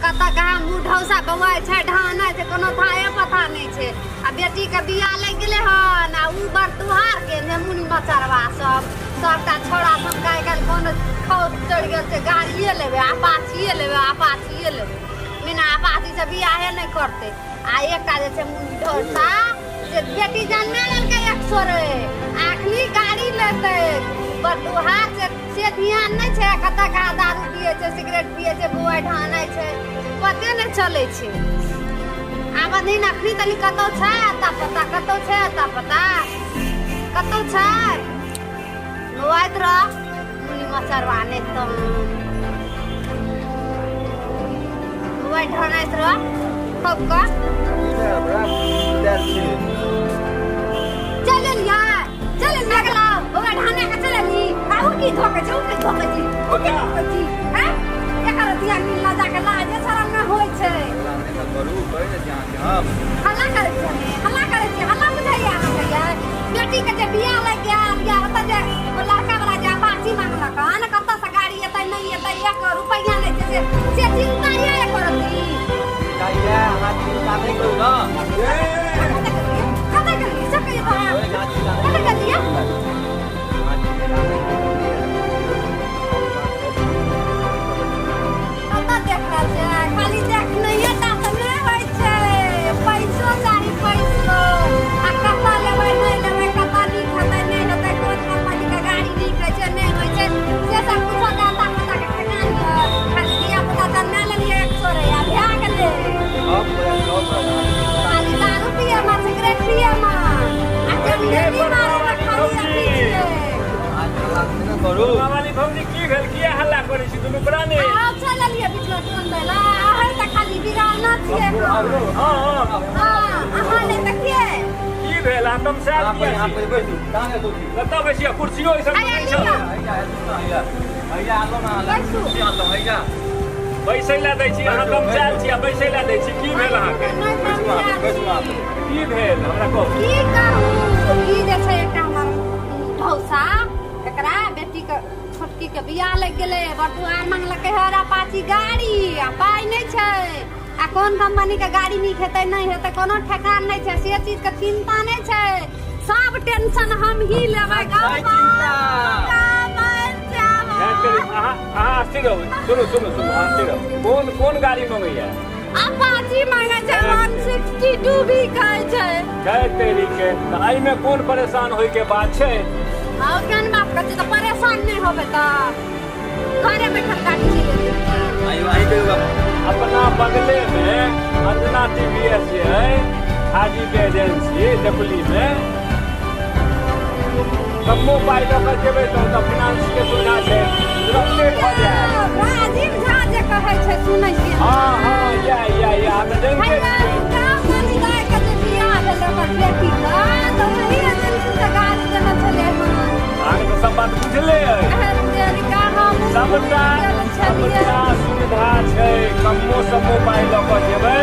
कतऽ कहाँ मुँह ढौसा बौआइ छै, ढानै छै, कोनो थाहे पता नहि छै। आ बेटीके बियाह लागि गेलै हन आ उ बरदुहार के नेमुनी मचरवा सब सबटा छोड़ा सबके आइ काल्हि कोन खौफ चढ़ि गेल छै, गाड़िए लेबै, अपाचिए लेबै, अपाचिए लेबै, बिना अपाची से बियाहे नहि करतै। आ एकटा जे छै मुँह ढौसा से बेटी जन्मे लेलकै एक सोरे, अखनी गाड़ी लेतै बरदुहार से, से ध्यान नहि छै। कतऽ कहाँ दारू पियै छै, सिगरेट पियै छै, बौआ ढानै छै, पते नहि चलै छै। आब दिन अखनी तनी कतौ छै अता पता, कतौ छै अता पता, कतौ छै। बौआइत रह मुनि मचरवा, नहि तऽ बौआ ढानैत रह खूब कऽ। चल एलियै, चल एलियै गेला बौआ ढाने के चल एली। आ उ की धोके छै, उ की धोके छै, उ की धोके छी हैं? एकर धिया मिलना जाके लाजे शरम न होइ छै। हल्ला करै छियै, हमे हल्ला करै छियै, हल्ला बुझाइया अहाँके? यै बेटी के जे बियाह लागि गेल या ओतऽ जे ओ लड़का वाला जे अपाची मांगलक हन, कतऽ से गाड़ी एतै नहि एतै, एक रुपैआ नहि छै, से से चिंता ये एको रत्ती? कतऽ गेलियै, कतऽ गेलियै से कहियौ तऽ अहाँ कतऽ गेलियै? कतऽ देख रहल छै? खाली देखनैये टा तऽ नहि होइ छै, पैसो चाही, पैसो। आ कतऽ लेबै नहि लेबै, कतऽ नीक हेतै नहि हेतै, कोन कंपनी के गाड़ी नीक होइ छै नहि होइ छै, से सब कुछो के अता पता के ठेकान यऽ? खाली धिया पुता जन्मा लेलियै एक सोरे आ भए गेलै। खाली दारू पियै मे, सिगरेट पियै मे आ चंदेनी मारै मे खाली अथी छियै। वाली भौजी, की भेल? किया हल्ला करै छी दुनू प्राणी? आब चल एलियै बीचमे फोन दै लए। अहाँ तऽ खाली बिगाड़ना छियै। हँ हँ। हँ, अहाँ नहि तऽ के? की भेल? अहाँ तमसायल किया छी? कतऽ बैसिया? कुर्सियो ई सब नहि छौ। बैसू। बैसै लए दै छी? अहाँ तमसायल छी आ बैसै लए दै छी? की भेल अहाँके? नहि तमसायल छी। की भेल, हमरा कहू। की कहू, ई जे छै एकटा हमर ढौसा, एकरा बेटी के छोटकी के बियाह लागि गेलै, बटुआर मांगलकै हर अपाची गाड़ी आ पाइ नहि छै। आ कोन कंपनी के गाड़ी नीक हेतै नहि हेतै, कोनो ठेकान नहि छै, से चीज के चिंता नहि छै। सब टेंशन हम ही लेबै। अहाँ अहाँ स्थिर रहू। सुनू सुनू सुनू, अहाँ स्थिर रहू। कोन कोन गाड़ी मंगैया? अपाची मांगे छै, 162 भी कहै छै। जय तेरी के, तऽ एहिमे कोन परेशान होय के बात छै? और केहन बात करै छै? तऽ परेशान नहि होबै तऽ घरे बैठल गाड़ी चलेतै? अपना बगले में अंजना टीवीएस जे है, हाजी के एजेंसी, देकुली में, कम्मो पाइ लऽ कऽ जेबै तऽ ओतऽ फाइनेंस के सुविधा छै, तुरन्ते भऽ जायत। राजीव झा जे कहै छै, सुनै छियै? हँ हँ, या या या, हम तऽ जानिते हैया, छियै। गाँव वाली दाइ के जे बियाह भेलै ओकर बेटी के, तऽ ओही एजेंसी से गाड़ी देने छलै हन। अहाँके तऽ सब बात बुझले अइ। एहन तरीका हमहूँ सबटा गेल छलियै। सबटा सुविधा छै। कम्मो सम्मो पाइ लऽ कऽ जेबै,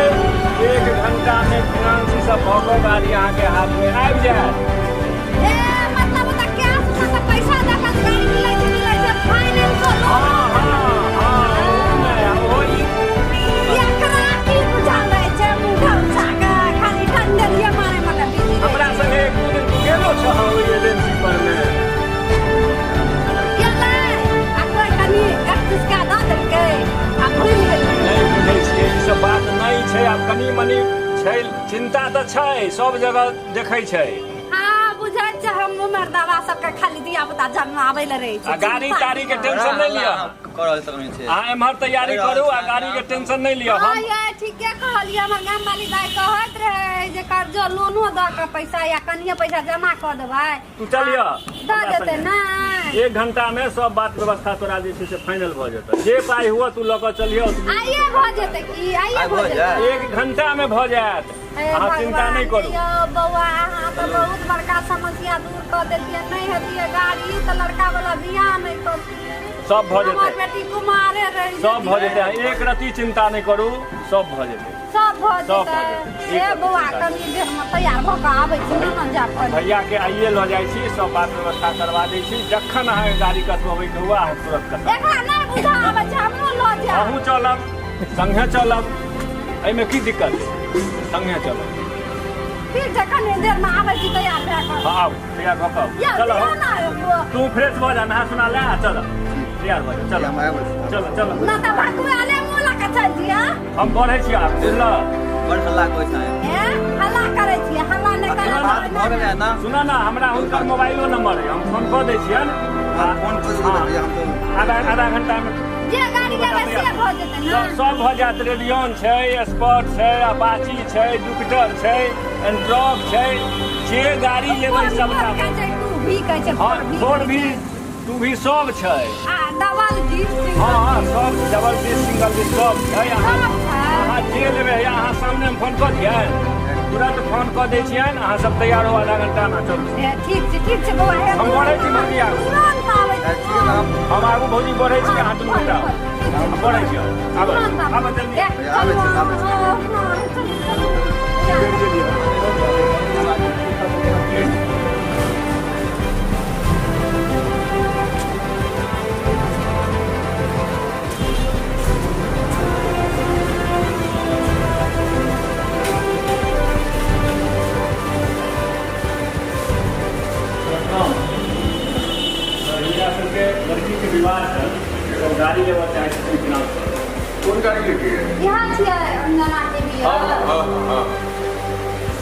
एक घंटा मे फाइनेंस ई सब भऽ कऽ गाड़ी अहाँके हाथ मे आबि जायत। ए मतलब ओतऽ कैश मे तऽ पैसा दऽ कऽ गाड़ी मिलै छै, मिलै छै फाइनेंसो हँ लोन? हँ हँ, ओहो नहि, ओहो ई एकरा की बुझल रहै छै मुँह के? खाली ठंडलिए मारे मे बिजी रहै हमरा छै। संगे एक दू दिन तू गेलो छह ओहि एजेंसी पर मे? गेलै आ कोइ कनि एक चुस्का दऽ देलकै आ भूलि गेलै। नहि बुझै छियै, ई सब बात नहि छै। आब कनि मनि छै, चिन्ता तऽ छै, सब जगह देखै छै। हँ, बुझै छै हम। मर्दाबा सबके खाली धिया पुता जन्माबै लए रहै छै। आ गाड़ी ताड़ी के टेंशन नहि लिअ। अहाँ एम्हर तैयारी करू आ गाड़ी के टेंशन नहि लिअ। हँ हम यै, ठीके कहलियै। हमर गाम वाली दाइ कहैत रहै जे कर्जो लोनो दऽ कऽ पैसा या कनिये पैसा जमा कऽ देबै। तू चलिह दऽ हमरा देतै संगे। नहि? एक घंटा में सब बात व्यवस्था तोरा जे छै से फाइनल भऽ जेतै। जे पाइ हुआ तू लऽ कऽ चलिह। आइए भऽ जेतै की? आइए भऽ जेतै? एक घंटा में भऽ जायत। हे अहाँ चिंता भगवान नहि करू। यौ बौआ, अहाँ तऽ बहुत बड़का समस्या दूर कऽ देलियै। नहि हेतियै गाड़ी तऽ लड़का वाला बियाह नहि करतियै। सब भऽ हमर जेतै। बेटी कुमारे रहि सब भऽ जेतियै। जेतै, एक रति चिंता नहि करू, सब भऽ जेतै। सब भऽ सब भऽ जेतै? जेतै। हे बौआ, कनि देर मे तैयार भऽ कऽ आबै छी ने, ने जा कऽ भैया के आइए लऽ जाइ छी, सब बात व्यवस्था करवा दै छी। जखन अहाँके गाड़ी कसबैके हुआ, अहाँ तुरंत कसब। एकरा नहि बुझा आबै छै, हमरो लऽ जायब। अहूँ चलब। संगे चलब, एहिमे की दिक्कत छै? संगे चलब। ठीक छै, कनी देर में आबै छी तैयार भए कऽ। हाँ, आउ, तैयार भऽ कऽ यौ, चलो। दियौ ना एगो। तू फ्रेश भऽ जा, नहा सुना ले आ चल, तैयार भऽ जा, चल। हम आबै छी। चल चल। ना तऽ भकुआ ले मुँह लऽ कऽ चलि दिअ। हम बढ़ै छी आब, बुझलऽ? बड़ हल्ला करै छै। ए, हल्ला करै छियै? हल्ला नहि अखन बात करब। भऽ गेलै ना। सुना ना, हमरा हुनकर मोबाइलो नंबर है, हम फोन कऽ दै छियनि। हाँ, फोन कऽ देबै भैया, हम तऽ आधा आधा घंटा मे जे गाड़ी लेबै से भऽ जेतै ने? सब सब भऽ जायत। रेडियन छै, स्पॉट छै, अपाची छै, जुपिटर छै, एंट्रॉक छै, जे गाड़ी लेबै सबटा। कहै छै टू भी कहै छै। हाँ, फोर भी, टू भी सब छै। आ डबल डिस्क? हाँ हाँ, सब डबल डिस्क, सिंगल डिस्क सब छै। अहाँ सब छै। अहाँ जे लेबै, हैया अहाँ सामनेमे फोन कऽ दियै, तुरंत फोन कऽ दै छियनि। अहाँ सब तैयार हो, आधा घंटामे चलू। ए, ठीक छै, ठीक छै बौआ, हे। हम बढ़ै छी भौजी आगू। तुरंत आबै छी। ठीक है, हम हम आगू भौजी बढ़ै छी, अहाँ दुनू गोटा। हम बढ़ै छी, आब आब जल्दी। भैया, आबै छी, आबै छी। हिनका सबके लड़कीके विवाह छल, सब गाड़ी लेबऽ चाहै छथिन फिनांस पर। कोन गाड़ी लेके? यहाँ छियै अंजना के बियाह। हाँ हाँ।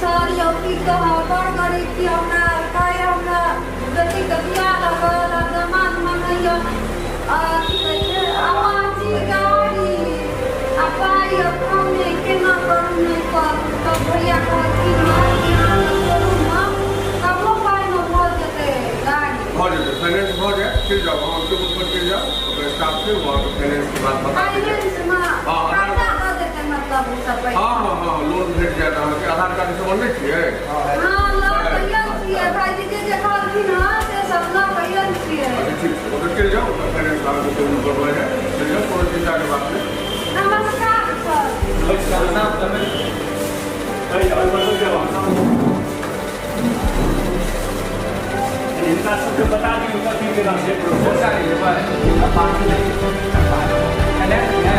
सर यौ, की कहब, बड़ गरीब छी हमरा। काल्हि हमरा बेटीके बियाह लगल आ दामाद मंगैया आ की कहै छै अपाची गाड़ी आ पाइ कमे, केना करू नहि करू। तब भैया कहलखिन हँ कि अहाँके शोरूममे कमो पाइमे भऽ जेतै गाड़ी। भऽ जेतै, फाइनेंस भऽ जायत। चलि जाउ, अहाँ टेबुल पर चलि जाउ, ओकर स्टाफ छै, ओ अहाँके फाइनेंस के बात बता देत। फाइनेंसमे हाँ। कर्जा दऽ देतै मतलब ओ सब पैसा? हाँ हाँ हाँ, लोन भेट जायत अहाँके। आधार कार्ड सब अनने छियै? हाँ, लऽ कऽ आयल छियै भाईजी, जे जे कहलखिन हँ से सब लऽ कऽ आयल छियै। अच्छा, ठीक छै, ओतऽ चलि जाउ, ओतऽ फाइनेंस अहाँके टेबुल पर भऽ जायत। चलि जाउ, कोनो चिन्ताके बात नहि। नमस्कार सर। हिनका सबके बता दियौ कथी केना छै कोन प्रोसेस। गाड़ी लेबै? अपाची लेबै? फाइनेंस है,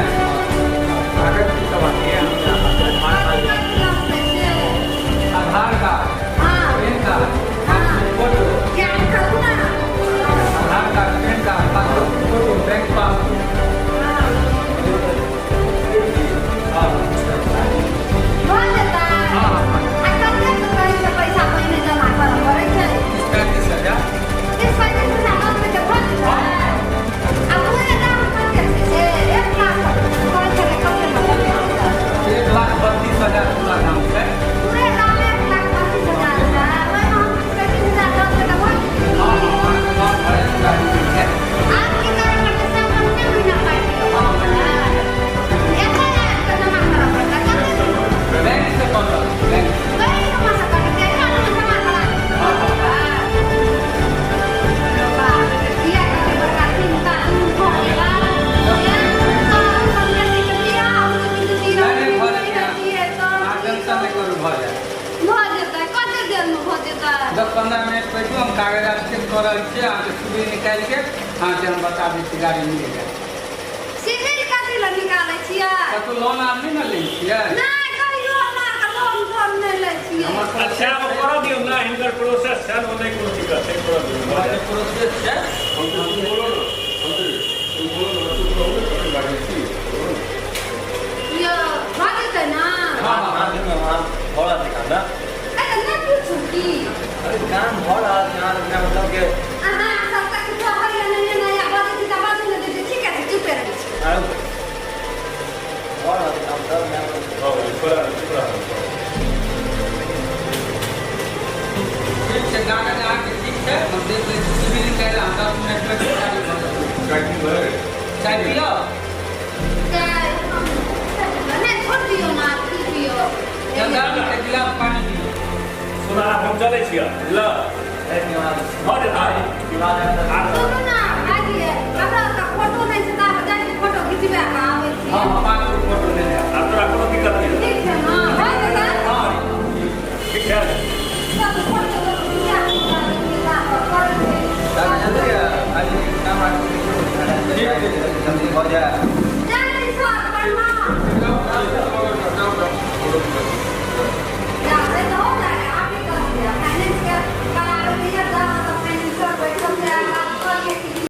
कागज की सब आती है? कथी कथी लगतै से? आधार कार्ड, पैन कार्ड, फोटो। ज्ञान करू ना। आधार card, PAN card, passport photo, bank passbook. हाँ। भऽ जेतै? हाँ। आ कतेक कहै छै पैसा पहिने जमा करऽ पड़ै छै? 30-35 हजार। 30-35 हजार दऽ देबै तऽ भऽ जेतै? आ पूरे दाम कतेक छै से? 1 लाख कहै छलै, कतेक मतलब? 1,32,000 पूरा दाम छै। पूरे दाम 1,32,000 छै, ओहिमे हम 30-35 हजार दऽ देबै तऽ भऽ जेतै? हाँ हाँ, अहाँके लोन भऽ जायत, गाड़ी मिल जायत। आब की करऽ पड़तै? सब महीने महीना पाइ दिअ पड़तै? एतऽ आबि कऽ जमा करऽ पड़तै? कतेक दिन? बैंक से कटत, बैंक से। बैंकमे सँ कटतै? एकाउंटमे जमा करा देतै? बाप रे, किया कते बड़का चिंता दूर भऽ गेलै। बेटीके बियाह होतै, नहि नहि, भऽ जेतै। छियै तऽ अहाँ टेंशन नहि करू, भऽ जायत। भऽ जेतै? कते देरमे भऽ जेतै? 10-15 मिनट बैठू, हम कागजात चेक कऽ रहल छियै। अहाँके सिविल निकालि के अहाँके हम बता दै छी, गाड़ी मिल जायत। सिविल कथी लए निकालै छियै? कतहु लोन आर नहि ने लै छियै? नहि, कहियो हमरा आरके लोन तोन नहि लै छियै। हमर अच्छा, आब करऽ दियौ ने, हिनकर प्रोसेस छनि, ओ नहि कोनो दिक्कत छै, करऽ दियौ, भऽ हमर जायत। प्रोसेस छै। हम तो तुम बोलो ना, हम तो तुम बोलो ना, चुप रहो ना, कथी बाजै छी, बोलो ना। यौ, भऽ जेतै ने? हाँ हाँ। भऽ रहल छै काम ने। ए, तऽ नहि पूछू की? अरे, काम भऽ रहल छै अहाँ बिना मतलब के। अहाँ सब तऽ किछो होइए नहि, नहि बजै छी तऽ बाजू ने दीदी। ठीक छै, चुपे रहै छी। आरो भऽ रहल छै काम सब। भऽ गेलै, छोड़ा छोड़ा। ठीक छै, कागज अहाँके ठीक छै, हम देख लै छी सिविल निकालि, अहाँ 10 मिनटमे गाड़ी भऽ जायत। चाय पीबै? चाय पियौ? चाय नहि, छोड़ दियौ ना, की पियौ। चंदन, एक गिलास पानी दियौ। सुना, आब हम चलै छियै, बुझलऽ? धन्यवाद। भऽ जेतै। धन्यवाद। सुनू ने।